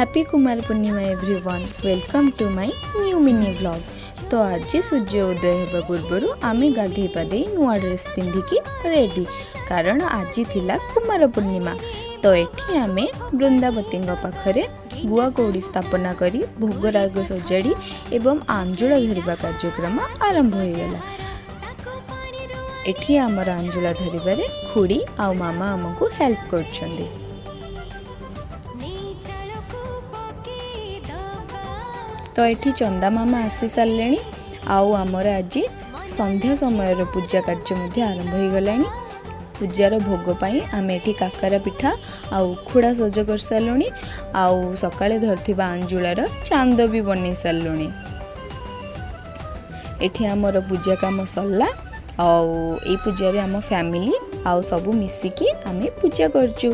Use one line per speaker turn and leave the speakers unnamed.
Happy Kumar Purnima everyone, welcome to my new mini vlog। ତ ଆଜି ସୂର୍ଯ୍ୟ ଉଦୟ ହେବା ପୂର୍ବରୁ ଆମେ ଗାଧେଇ ପାଧେଇ ନୂଆ ଡ୍ରେସ୍ ପିନ୍ଧିକି ରେଡ଼ି, କାରଣ ଆଜି ଥିଲା କୁମାର ପୂର୍ଣ୍ଣିମା। ତ ଏଠି ଆମେ ବୃନ୍ଦାବତୀଙ୍କ ପାଖରେ ଗୁଆ କଉଡ଼ି ସ୍ଥାପନା କରି ଭୋଗରାଗ ସଜାଡ଼ି ଏବଂ ଆଞ୍ଜୁଳା ଧରିବା କାର୍ଯ୍ୟକ୍ରମ ଆରମ୍ଭ ହୋଇଗଲା। ଏଠି ଆମର ଆଞ୍ଜୁଳା ଧରିବାରେ ଖୁଡ଼ି ଆଉ ମାମା ଆମକୁ ହେଲ୍ପ କରୁଛନ୍ତି।
ନେଇ ଚାଳକୁ ପକେଇଦବା।
ତ ଏଠି ଚନ୍ଦା ମାମା ଆସି ସାରିଲେଣି ଆଉ ଆମର ଆଜି ସନ୍ଧ୍ୟା ସମୟର ପୂଜା କାର୍ଯ୍ୟ ମଧ୍ୟ ଆରମ୍ଭ ହୋଇଗଲାଣି। ପୂଜାର ଭୋଗ ପାଇଁ ଆମେ ଏଠି କାକରା ପିଠା ଆଉ ଉଖୁଡ଼ା ସଜ କରିସାରିଲୁଣି ଆଉ ସକାଳେ ଧରିଥିବା ଆଞ୍ଜୁଳାର ଚାନ୍ଦ ବି ବନେଇ ସାରିଲୁଣି। ଏଠି ଆମର ପୂଜା କାମ ସରିଲା ଆଉ ଏଇ ପୂଜାରେ ଆମ ଫ୍ୟାମିଲି ଆଉ ସବୁ ମିଶିକି ଆମେ ପୂଜା କରୁଛୁ।